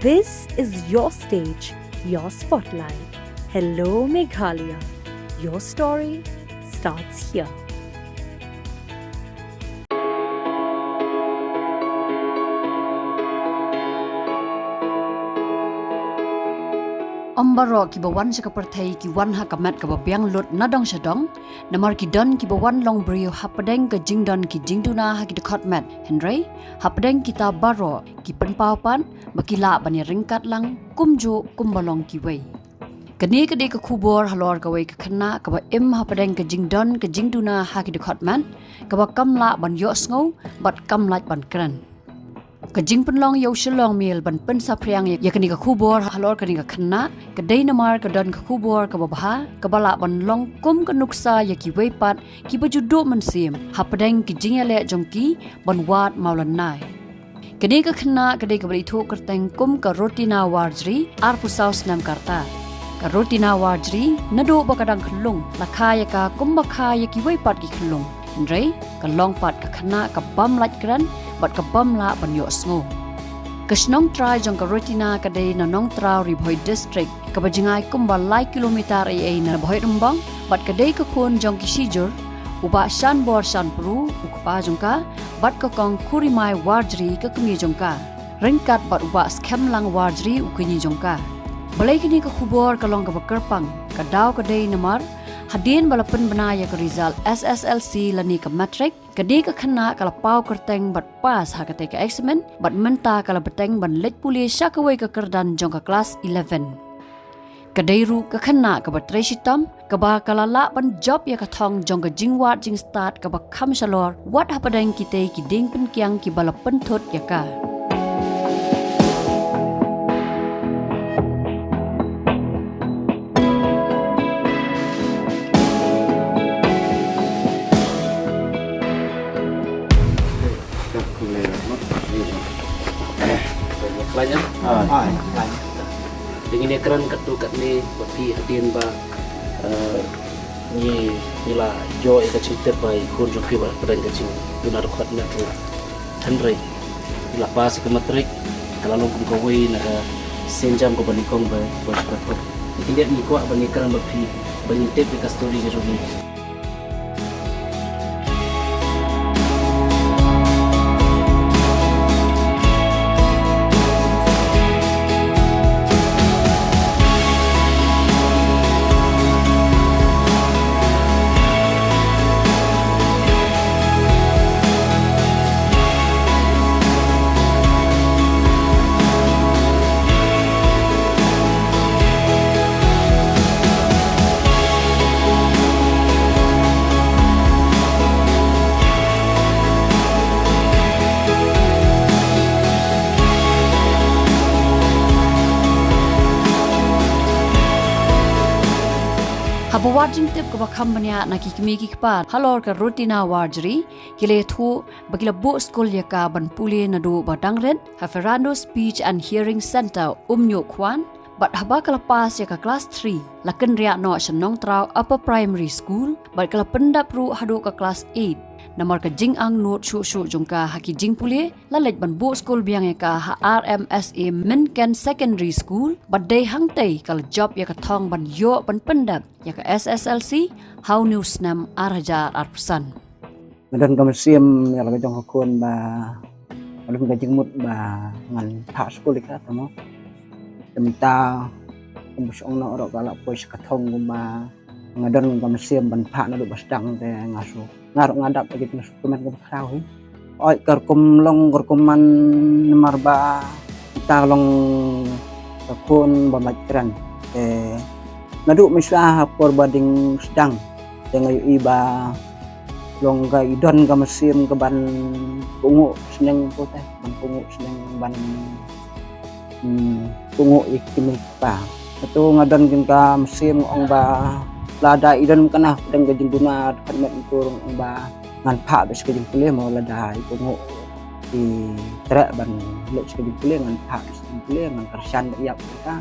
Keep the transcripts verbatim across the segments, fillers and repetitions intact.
This is your stage, your spotlight. Hello, Meghalaya. Your story starts here. Ym baroh kiba wan sha ka pyrthei ki wan ha ka met kaba biang lut na dong sha dong, namar ki don kiba wan long briew hapdeng ka jingdon ki jingduna ha ki dkhot met, hynrei hapdeng kita baroh ki pynpaw pat ba ki lah ban ïa ryngkat lang kumjuh kumba long kiwei. Kane ka dei ka khubor halor kawei ka khynnah kaba im hapdeng ka jingdon ka jingduna ha ki dkhot met, kaba kam lah ban ïohsngew bad kam lah ban kren. Ka jingpynlong ïa u Shillong Mail ban pynsaphriang ïa kane ka khubor halor kane ka khynnah ka dei namar ka don ka khubor kaba bha kaba lah ban long kum ka nuksa ïa kiwei pat kiba ju duh mynsiem hapdeng ki jingïaleh jong ki ban wad mawlynnai. Kane ka khynnah ka dei kaba la ithuh kyrteng kum ka Rutina Warjri, arphew saw snem ka rta. Ka Rutina Warjri naduh ba ka dang khyllung la kha ïa ka kumba kha ïa kiwei pat ki khyllung. Hynrei ka long pat ka khynnah ka bym lah kren bad ka bym lah ban ïohsngew. Ka shnong trai jong ka Rutina ka dei na Nongtraw, Ri Bhoi District, kaba jngai kumba lai kilometer ei ei na Bhoirymbong, bad ka dei ka khun jong ki shijur, u Bah Shanbor Shanpru u kpa jong ka bad ka Kong Khurimai Warjri ka kmie jong ka, ryngkat bad u Bah Skhem Lang Warjri u kñi jong ka. Balei kane ka khubor ka long kaba kyrpang? Ka daw ka dei namar hadien ba la pynbna ïa ka result S S L C lane ka matric, kane ka khynnah ka la paw kyrteng bad pass ha katei ka eksamin, bad mynta ka la bteng ban leit pule sha kawei ka kyrdan jong ka klas eleven. Ka dei ruh ka khynnah kaba trei shitom, kaba ka la lah ban jop ïa ka thong jong ka jingwad jingstad kaba kham shalor wat hapdeng kitei ki dieng pynkiang kiba la pynthut ïa ka. Khlaiñ, ah? Ai, khlaiñ. Te ngin ïakren katto katne bad phi hadien ba, eh, ngi, ngi la ïoh ïa ka jingtip ba i khun jong phi ba la pdiang ka jingduna dkhot met ruh. Hynrei i la pass ïa ka matric, ka la long kum kawei na ka sienjam kaba nyngkong ba, ba shu ka thok. Te khyndiat ngi kwah ban ïakren bad phi, ban ïa tip ïa ka story ka jong i. Haba wad jingtip kaba kham bniah na ki kmie ki kpa halor ka Rutina Warjri, ki la ïathuh ba ki la buh skul ïa ka ban pule naduh ba dang rit ha Fernando Speech and Hearing Centre, Umñiuhkhwan, bad haba ka la pass ïa ka klas three, la kynriah noh sha Nongtraw Upper Primary School, bad ka la pyndep ruh haduh ka klas eight. Namar ka jingangnud shuh shuh jong ka ha ki jingpule, la leit ban buh skul biang ïa ka ha R M S A Mynken Secondary School, bad dei hangtei ka la jop ïa ka thong ban ïoh ban pyndep ïa ka S S L C ha une u snem ar hajar arphew san. Nga don ka mynsiem ïa la ka jong ka khun ba nga don ka jingmut ba ngan phah skul ïa ka, te mo. Te mynta kumba shu ong noh ruh ka la poi sha ka thong kumba nga don ka mynsiem ban phah naduh ba sdang, te nga shu, nga ruh nga dap ïa ka jingsngewkmen kaba khraw hi. Oi, ka rukom long ka rukom man namar ba kita long ka khun bym lait kren. Te naduh mynshwa ha por ba dang sdang, te nga ïohi ba long ka, i don ka mynsiem ka ban kohnguh sneng, ko te ban kohnguh sneng ban, hmm, kohnguh ïa ki kmie ki kpa. Hato nga don ka mynsiem nga ong ba lada i don kane hapdeng ka jingduna dkhot met, nga ong ba ngan phah beit sha ka jingpule, mo, lada i kohnguh i treh ban leit sha ka jingpule, ngan phah beit sha ka jingpule, ngan kyrshan beit ïa ka.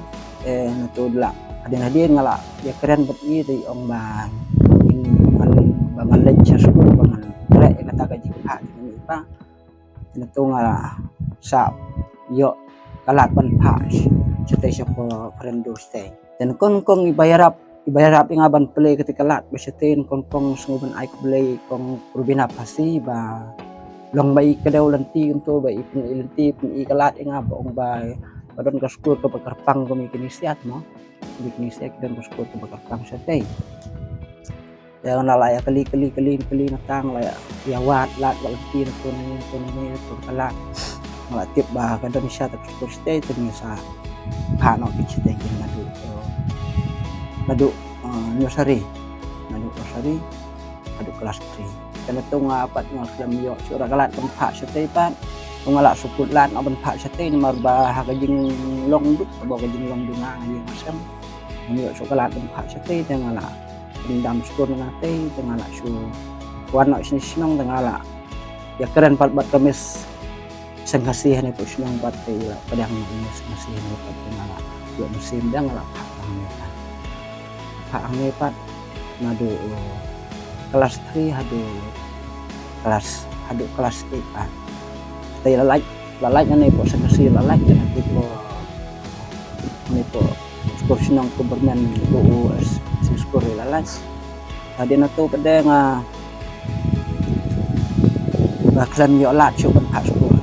Eh, nato la hadien hadien nga la ïakren bad i, te i ong ba ngan, ba ngan leit sha skul, ba ngan treh ïa kata ka jingphah jong i pa. Nato nga sa ïoh ka lad ban phah shatei sha pdeng Fernando shatei. Te nyngkong nyngkong i ba ïarap, i ba ïarap ïa nga ban plie kata ka lad ba shatei, nyngkong nyngkong sngewbha ban ai khublei kong Rubina Phasi ba long ba i kdew lynti kumto ba i pyni lynti, pyni ka lad ïa nga ba ong ba ka don ka skul kaba kyrpang kum i Kynesiat mo. Kum i Kynesiat ka don ka skul kaba kyrpang shatei. Te nga la ïa kylli kylli kylli kylli na tang la ïa wad lad wad lynti na to na ne to na ne to ka lad. Nga la tip ba ka don sha ta ka skul shatei te ngi sa phah noh ki shatei ki naduh, eh, naduh, eh, nursery. Naduh nursery haduh klas three. Te na to nga pat nga khlem ïoh shuh ruh ka lad ban phah shatei pat. To nga la shu kut lad nga ban phah shatei namar ba ha ka jinglong duk, ba ka jinglong duk nga nga ïeng ha shem. Ngam ïoh shuh ka lad ban phah shatei te nga la pyndam skul na tei te nga la shu wan noh sha shnong te nga la ïa kren pat bad ka Miss Seng Khasi hangne hapoh shnong pat te i la pdiang noh i Miss Seng Khasi hangne pat te nga la ïoh mynsiem te nga la phah hangne pat. Phah hangne pat naduh, eh, klas three haduh klas, haduh klas eight pat. Te la lait, la lait hangne hapoh Seng Khasi, la lait hangne hapoh, hangne hapoh skul shnong Government, hapoh skul la lait. Hadien nangto pat de nga, nga khlem ïoh lad shuh ban phah skul.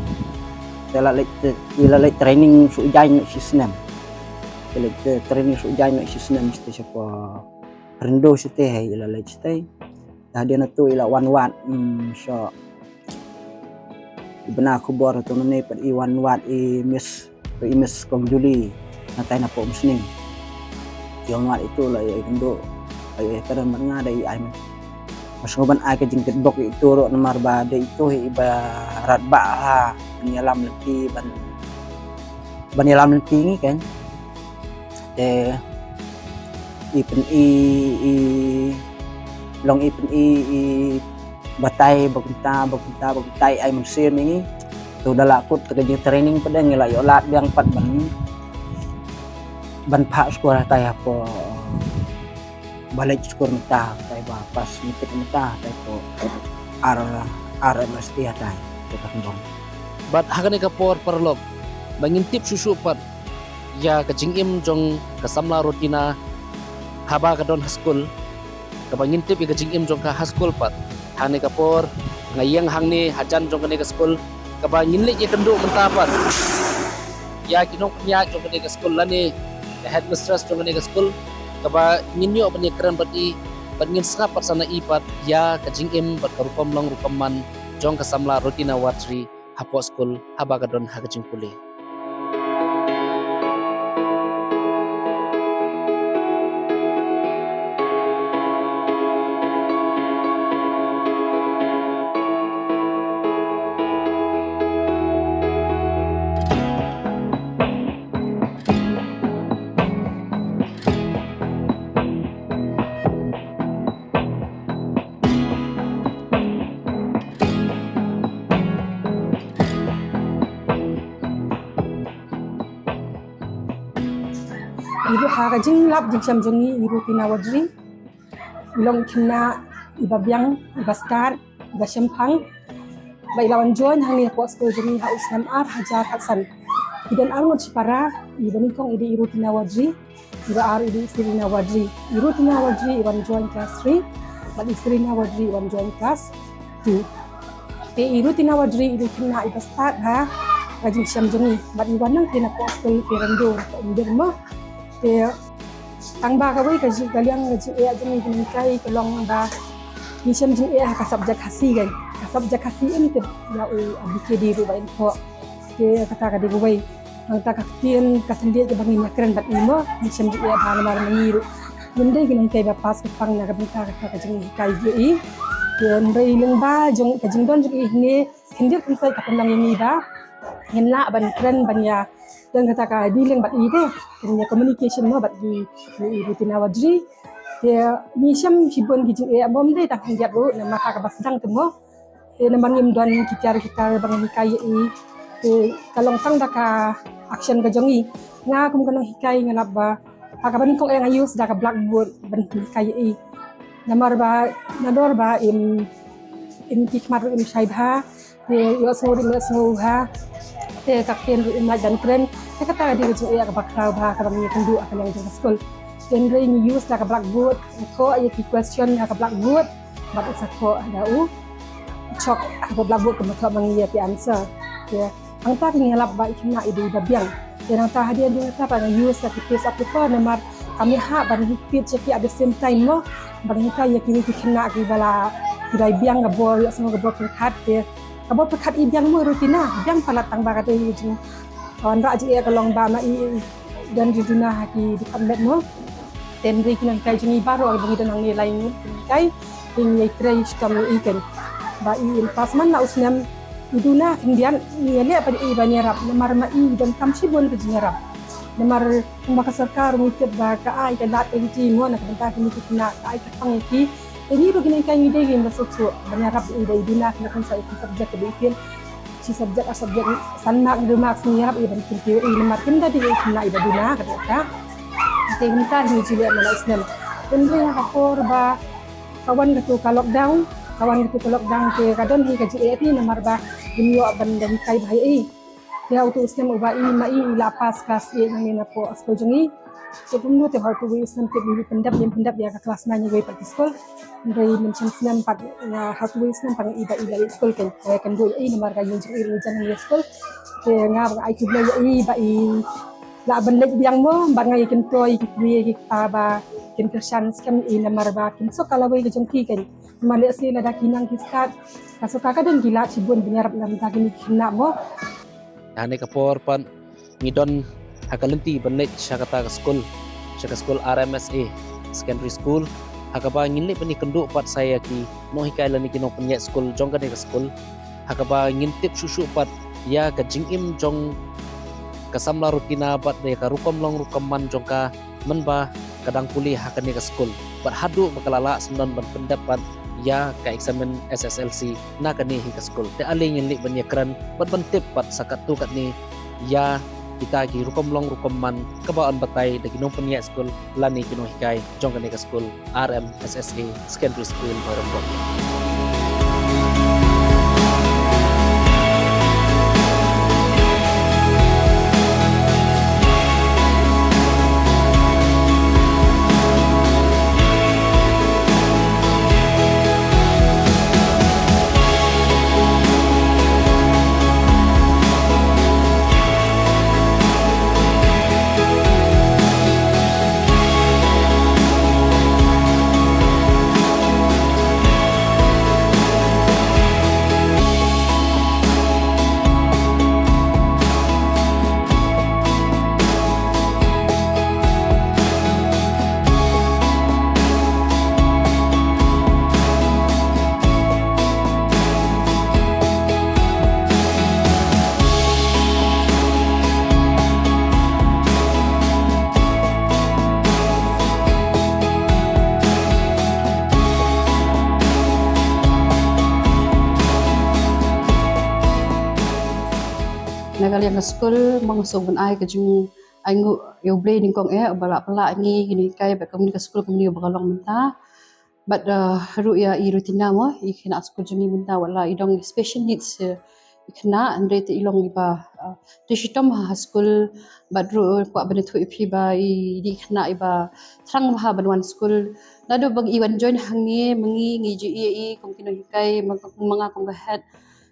Te la leit, te la leit training shu jaiñ noh shisnem. Te leit, eh, training shu jaiñ noh shisnem shatei sha pdeng Fernando shatei, i la leit shatei. Hadien nangto i la wan wad, mm, sha i bna khubor to nane pat i wan wad i Miss, i Miss Kong Julie na tai na pok Umsning. I wan wad ito la i kynduh, i kren bad nga da i ai man. Mas ngo ban ai ka jingkitbok ito ruh namar ba da ito hi i ba rat ba ha ban ïalam lynti ban, ban ïalam lynti ngi kan. Te i pyn i, i long i pyn i, i batai ba kumta, ba kumta, ba kumta i ai mynsiem ïa ngi. To da la kut ka jingtraining pat de ngi la ïoh lad biang pat ban, ban phah skul hatai hapoh ba leit skul mynta hatai ba pass matric mynta hatai hapoh R, R M S T hatai hapoh Katbong. Bad ha kane ka por paralok ba ngin tip shuh shuh pat ïa ka jingim jong ka samla Rutina haba ka don ha skul, kaba ngin tip ïa ka jingim jong ka ha skul pat. Ha kane ka por nga ïeng hangne hajan jong kane ka skul kaba ngin leit ïakynduh mynta pat ïa ki nongpynïaid jong kane ka skul lane ka headmistress jong kane ka skul, kaba ngin ïoh ban ïakren bad i bad ngin sngap pat sa na i pat ïa ka jingim bad ka rukom long rukom man jong ka samla Rutina Wadri hapoh skul haba ka don ha ka jingpule. Ïa ka jinglap jingshem jong i, i Rutina Wadri i long i khynnah i ba biang, i ba stad, i ba shemphang. Ba i la wan join hangne hapoh skul jong i ha u snem ar hajar khatsan. I don ar ngut shipara, i ba nyngkong i dei i Rutina Wadri, i ba ar i dei i Serena Wadri. I Rutina Wadri i wan join class three bad i Serena Wadri i wan join class two. Te i Rutina Wadri i dei i khynnah i ba stad ha ka jingshem jong i bad i wan nangta na ka skul Fernando ka Umdir mo. Te tang ba kawei ka jing, ka liang ka jingeh jong i, ka jinghikai ka long ba ngi shem jingeh ha ka subject Khasi kan. Ka subject Khasi em te ïa u A B C D ruh ba in thoh. Te kata ka dei kawei. Nangta ka ktien ka khyndiat kaba ngin ïakren bad i mo, ngi shem jingeh bha namar ma ngi ruh ngim dei ki nonghikai ba pass ba pang na ka bynta kata ka jinghikai ïa i. Te hynrei lyngba jong ka jingdon jong i hangne, khyndiat khyndiat ka pynlong ïa ngi ba ngin lah ban kren ban ïa don kata ka dealing bad i te, kren ïa communication mo bad i, i Rutina Wadri. Te ngi shem shibun ki jingeh, mo ym dei tang khyndiat ruh namar ha kaba sdang te mo. Te namar ngim don ki tiar ki tar ba ngin hikai ïa i. Te ka long tang da ka action ka jong i. Nga kum ka nonghikai nga lap ba ha kaba nyngkong eh nga use da ka blackboard ban hikai ïa i. Namar ba nador ba im, im ki khmat ruh im shai bha. Te ïohsngew ruh im ïohsngew bha. Te ka ktien ruh im lait ban kren. Te kata ka dei ka jingeh kaba khraw bha kaba ngi ïakynduh ha ka liang jong ka skul. Hynrei ngi use da ka blackboard, thoh ïa ki question ha ka blackboard bad sa thoh da u chalk ha ka blackboard, kumba thoh ma ngi ïa ki answer. Te hangta ki ngi lap ba i khynnah i dei ba biang. Te nangta hadien jong kata ba ngi use da ki piece of paper namar kam ïahap ban repeat ïa ki at the same time mo. Ba ngi hikai ïa ki, ki khynnah kiba la, kiba biang ka bor, ïohsngew ka bor pyrkhat. Te ka bor pyrkhat i biang mo, Rutina, biang palat tang ba ka dei jing ka wanrah jingeh ka long ba ma i don jingduna ha ki department mo. Te hynrei ki nonghikai jong ngi baroh ba ngi don hangne lai ngut ki nonghikai, ki ngi ïai trei shitom ïa i keiñ. Ba i in pass man la u snem i duna khyndiat, ngi ïaleh pat ïa i ban ïarap namar ma i i donkam shibun ka jingïarap. Namar kumba ka sorkar ngi tip ba ka ai ka lad ïa lynti mo, na ka bynta kine ki khynnah ka ai kyrpang ïa ki. Te ngi ruh ki nonghikai ngi dei ngi ba suk suk ban ïarap ïa i da i duna khynnah, khynnah sa ïa ki subject kaba i fail. Shi subject ar subject, san mark, hynriew mark, ngi ïarap ïa i ban kyntiew ïa i namar kim da dei ïa i khynnah iba duna ka dei ka. Te mynta hi ngi ju leh man la u snem. Hynrei ha ka por ba ka wan katu ka lockdown, ka wan katu ka lockdown te ka don hi ka jingeh hi namar ba ngim ïoh ban da hikai bha ïa i. Te ha utu u snem uba i ma i i la pass class eight nangne napoh skul jong ngi. Te kumno te ha utu u snem te ngi pyndep, ngim pyndep ïa ka class nine iwei pat ki skul. Hynrei mynshem snem pat, ha utu u snem pat ngi i ba i la leit skul keiñ. Te kan duh ïa i namar ka ïing jong i ruh jan ïa skul. Te nga ba nga ai khublei ïa i ba i lah ban leit biang mo, bad nga ïakynduh ïa ki kmie ki kpa ba kin kyrshan skhem ïa i namar ba kim suk ka lawei ka jong ki keiñ. Namar lehse lada ki nang ki stad, ka sorkar ka don ki lad shibun ban ïarap na ka bynta kine ki khynnah mo. Ha kane ka por pat ngi don ha ka lynti ban leit sha kata ka skul, sha ka skul R M S A Secondary School, ha kaba ngin leit ban ïakynduh pat sa ïa ki nonghikai lane ki nongpynïaid skul jong kane ka skul, ha kaba ngin tip shuh shuh pat ïa ka jingim jong ka samla Rutina bad ïa ka rukom long rukom man jong ka mynba ka dang pule ha kane ka skul. Bad haduh ba ka la lah syndon ban pyndep pat ïa ka eksamin S S L C na kane hi ka skul. Te ale ngin leit ban ïakren bad ban tip pat sa katto katne ïa kita ki rukom long rukom man kaba yn batai da ki nongpynïaid skul lane ki nonghikai jong kane ka skul R M S S A Secondary School Bharamgok. Na ka liang ka skul, ma nga sngewbha ban ai ka jingainguh ïa U Blei nyngkong eh, ba la pynlah ngi, ngi hikai, bad kumne ka skul kumne ba ka long mynta. Bad, uh, ruh ïa i Rutina mo, i khynnah skul jong ngi mynta, wat la i dang special needs, uh, i khynnah, hynrei te i long iba, uh, trei shitom ha skul, bad ruh, uh, kwah ban ïathuh ïa phi ba i dei i khynnah iba thrang bha ban wan skul. Naduh ba ngi wan join hangne, ma ngi ngi ju ïohi kum ki nonghikai, ma nga kum ka head,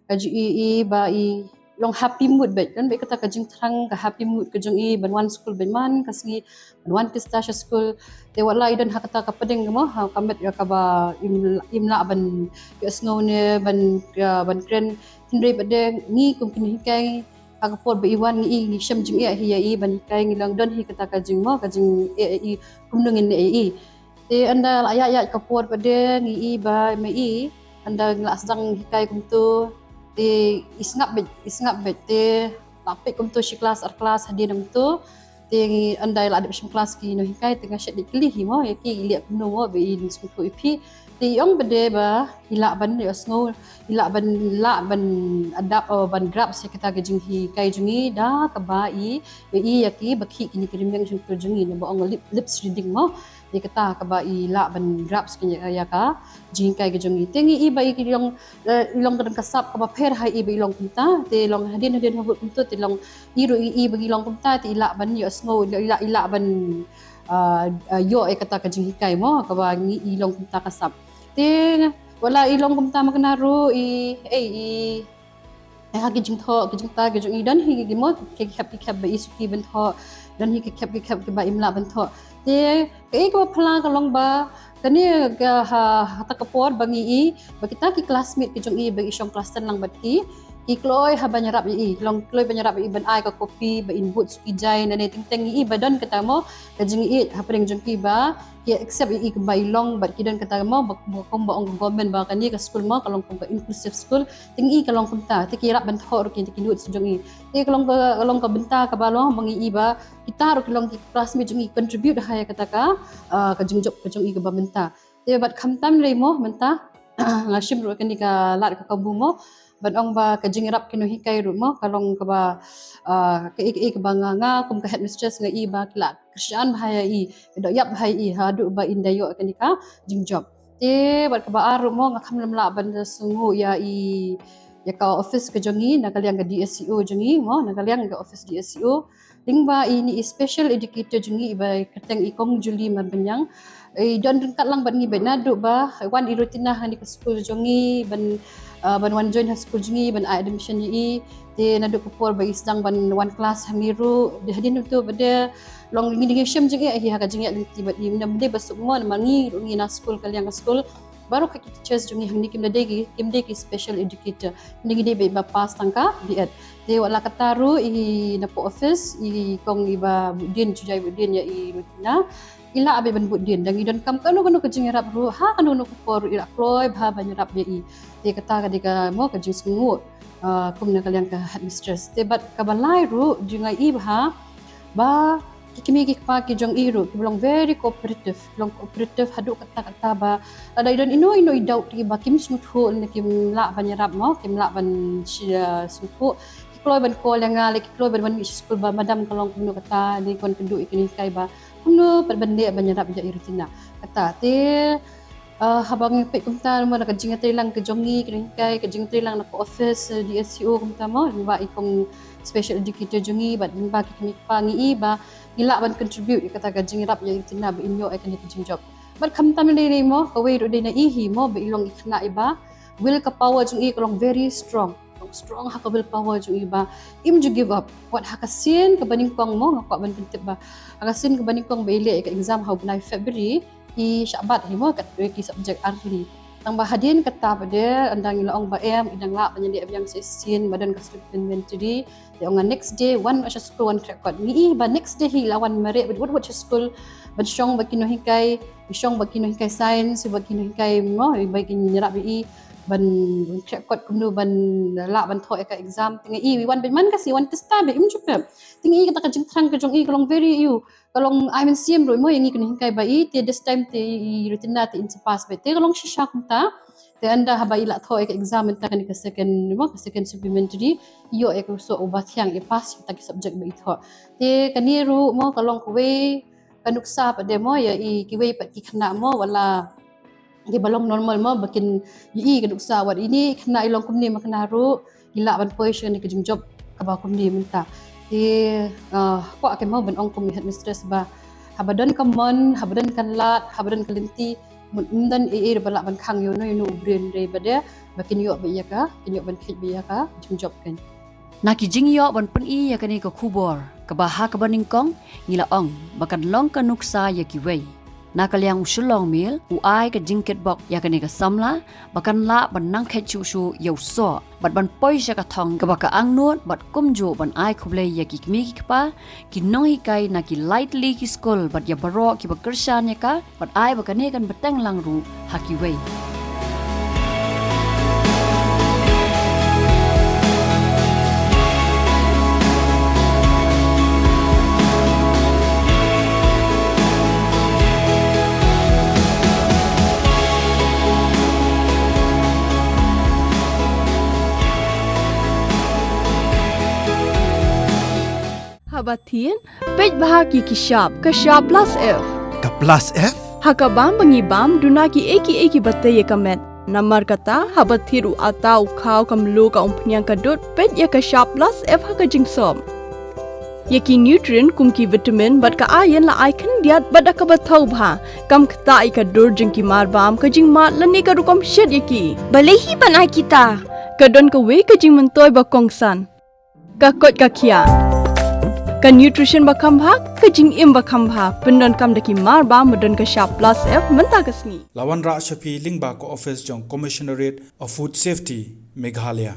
ka ju ïohi ba i long happy mood bad, kan bad kata ka jingthrang, ka happy mood ka jong i ban wan skul bad man ka sngi ban wan tista sha skul. Te wat la i don ha kata ka pdeng mo, ha ka met ïa kaba im, im lah ban ïohsngew ne ban, ïa, ban kren. Hynrei bad de ngi kum ki nonghikai, ha ka por ba i wan ngi i, ngi shem jingeh hi ïa i ban hikai, ngi long don hi kata ka jing mo, ka jingeh ïa i kumno ngin leh ïa i. Te ynda la ïaid ïaid ka por pat de ngi i ba ma i ynda ngi la sdang hikai kumto, te i sngap beit, i sngap beit, te la peit kumto shi klas ar klas hadien kumto. Te ngi ynda la dep shim klas ki nonghikai te nga shet dei kylli hi mo ïa ki, i leh kumno mo ba i sngewthuh ïa phi. Te i ong pat de ba i lah ban ïohsngew, i lah ban, lah ban adapt, o ban grasp ïa kata ka jinghikai jong ngi da kaba i, i ïa ki ba khih kine ki rmiang jingpyrshah jong ngi, ne ba ong lip, lips reading mo. Ïa kata kaba i lah ban grasp ïa ka jinghikai ka jong ngi. Te ngi i ba i ki long, eh, i long ka dang ka sap kaba pher ha i ba i long kumta, te long hadien hadien ha bud kumta, te long i ruh i, i ba i long kumta, te i lah ban ïohsngew, i lah, i lah ban, ah, ah, ïoh ïa kata ka jinghikai mo, kaba ngi i long kumta ka sap. Te wat la i long kumta ma kane ruh i, eh, i, eh, ha ki jingthoh, ki jingthoh ki jong i don hi ki mo, ki khep ki khep ba i suki ban thoh, don hi ki khep ki khep kiba im lah ban thoh. Te kaei kaba phylla ka long ba kane ka ha, ha kata ka por ba ngi i ba kita ki classmate ki jong i ba i shong class ten lang bad ki, ki kloi ha ban ïarap ïa i, ki long kloi ban ïarap ïa i ban ai ka copy ba in bud suki jai, nane teng teng ngi i ba don kata mo ka jingïeit hapdeng jong ki ba ki accept ïa i kumba i long bad ki don kata mo ba, ba kumba ong ka government ba kane ka school mo ka long kum ka inclusive school. Te ngi i ka long kumta, te ki ïarap ban thoh ruh ki, te ki notes jong i. Te ka long ka, ka long ka bynta kaba long ba ngi i ba kita ruh ki long ki classmate jong i contribute ha ïa kata ka, ah, ka jingjop ka jong i kaba mynta. Te bad khamtam lei mo mynta nga shim ruh kane ka lad ka kabu mo ban ong ba ka jingïarap ki nonghikai ruh mo ka long kaba, ah, kaei kaei kaba nga, nga kum ka headmistress nga i ba ki la kyrshan bha ïa i, ki doh ïap bha ïa i haduh ba in da ïoh kane ka jingjop. Te bad kaba ar ruh mo nga kham lem lah ban da sngew ïa i, ïa ka office ka jong i na ka liang ka D S E O jong i mo, na ka liang ka office D S E O. Lyngba ine i special educator jong i ba kyrteng i Kong Julie Marbaniang. I don ryngkat lang bad ngi bad naduh ba wan i Rutina ha kane ka school jong i ban, ah, ban wan join ha school jong i ban ai admission ïa i. Te naduh ka por ba i sdang ban wan class ha ngi ruh, de hadien tu ba de long ngi dei ngi shem jong i hi ha ka jingïaid lynti bad i, mynta ba suk mo namar ngi ruh ngi na school ka liang ka school. Baroh ki teachers jong ngi hangne kim dei ki, kim dei ki special educator. Ngi dei ba pass tang ka B Ed. Te wat la kata ruh i na ka office i Kong i ba Budin, Jujai Budin ïa i Rutina. I lah ba ban bud dien, da ngi donkam kano kano ka jingïarap ruh ha kano kano ka por ruh i la kloi bha ban ïarap ïa i. Te kata ka dei ka mo ka jingsngew, ah, kum na ka liang ka headmistress. Te bad kaba lai ruh jong nga i bha ba ki kmie ki kpa ki jong i ruh ki long very cooperative, long cooperative haduh katta katta ba lada i don ino ino i doubt ki ba kim sngewthuh ne kim lah ban ïarap mo, kim lah ban shi-, ah, sngewthuh, ki kloi ban call ïa nga, lei ki kloi ban wan mih sha school ba madam ka long kumno kata, ne kon kynduh ïa kane kai ba kumno pat ban leh ban ïarap ïa i Rutina. Kata te, ah, haba ngi peit kumta mo na ka jingïatreilang ka jong ngi, ka jinghikai, ka jingïatreilang na ka office, eh, D S E O kumta mo, lyngba i Kong special educator jong ngi bad lyngba ki kmie ki kpa ngi i ba ngi lah ban contribute ïa kata ka jingïarap ïa i Rutina ba in ïoh ïa kane ka jingjop. Bad khamtam lei lei mo, kawei ruh dei na i hi mo ba i long i khynnah i ba will ka power jong i ka long very strong. Long strong ha ka will power jong i ba im ju give up. Wat ha ka sien kaba nyngkong mo, nga kwah ban pyntip ba ha ka sien kaba nyngkong ba i leh ïa ka exam ha u bnai February, i shah bat hi mo katto ki subject artylli. Tang ba hadien kata pat de ynda ngi la ong ba em, i dang lah ban ïaleh biang sa shisien ba don ka supplementary. Te ong nga next day wan sha school wan khreh kot. Ngi i ba next day hi la wan mareh bad wut wut sha school ban shong bad ki nonghikai, i shong bad ki nonghikai science, bad ki nonghikai mo, bad ki ïarap ïa i ban khreh kot kumno ban lah ban thoh ïa ka exam. Te nga i wan ban man ka si wan test ba im ju pep. Te nga i kata ka jingthrang ka jong i ka long very ïa u, ka long ai mynsiem ruh mo ïa ngi ki nonghikai ba i, te this time te i Rutina te in sa pass beit. Te ka long shisha kumta. Te ynda haba i la thoh ïa ka exam mynta kane ka second mo, ka second supplementary, i ïoh ïa ka soh uba thiang, i pass ïa kita ki subject ba i thoh. Te kane ruh mo ka long kawei ka nuksa pat de mo ïa i, kiwei pat ki khynnah mo wat la kiba long normal mo ba kin ïohi ka nuksa wat ine i khynnah i long kumne ma kane ruh i lah ban poi sha kane ka jingjop kaba kumne mynta. Te, ah, kwah ken mo ban ong kum i headmistress ba haba don ka mon, haba don ka lad, haba don ka lynti, mut ym don ei ei ba lah ban khang ïa uno ïa uno u briew hynrei ba de ba kin ïoh beit ïa ka, kin ïoh ban kheit beit ïa ka jingjop ken. Na ki jingïoh ban pyni ïa kane ka khubor kaba ha kaba nyngkong ngi la ong ba kan long ka nuksa ïa kiwei. Na ka liang u Shillong Mail u ai ka jingkitbok ïa kane ka samla ba kan lah ban nang kheit shuh shuh ïa u soh bad ban poi sha ka thong kaba ka angnud bad kumjuh ban ai khublei ïa ki kmie ki kpa, ki nonghikai na ki lai tylli ki skul bad ïa baroh kiba kyrshan ïa ka, bad ai ba kane kan bteng lang ruh ha kiwei. Ba thied, peit bha ki ki shap, ka shap plus F. Ka plus F? Ha ka bam ba ngi bam, duna ki ei ki ei ki ba tei ïa ka met. Namar kata, haba thied u atta, u khaw, ka mluh, ka umphniang, ka dud, peit ïa ka shap plus F ha ka jingsop. Ïa ki nutrient kum ki vitamin bad ka iron la ai khyndiat bad da kaba thaw bha. Kam ktah ïa ka dur jong ki mar bam, ka jingmad lane ka rukom shet ïa ki. Balei hi ban ai kita? Ka don kawei ka jingmyntoi ba kongsan. Ka koit ka khiah. Ka nutrition ba kham bha, ka jingim ba kham bha. Pyndonkam da ki mar bam ba don ka shap plus F mynta ka sngi. La wanrah sha phi lyngba ka office jong Commissionerate of Food Safety, Meghalaya.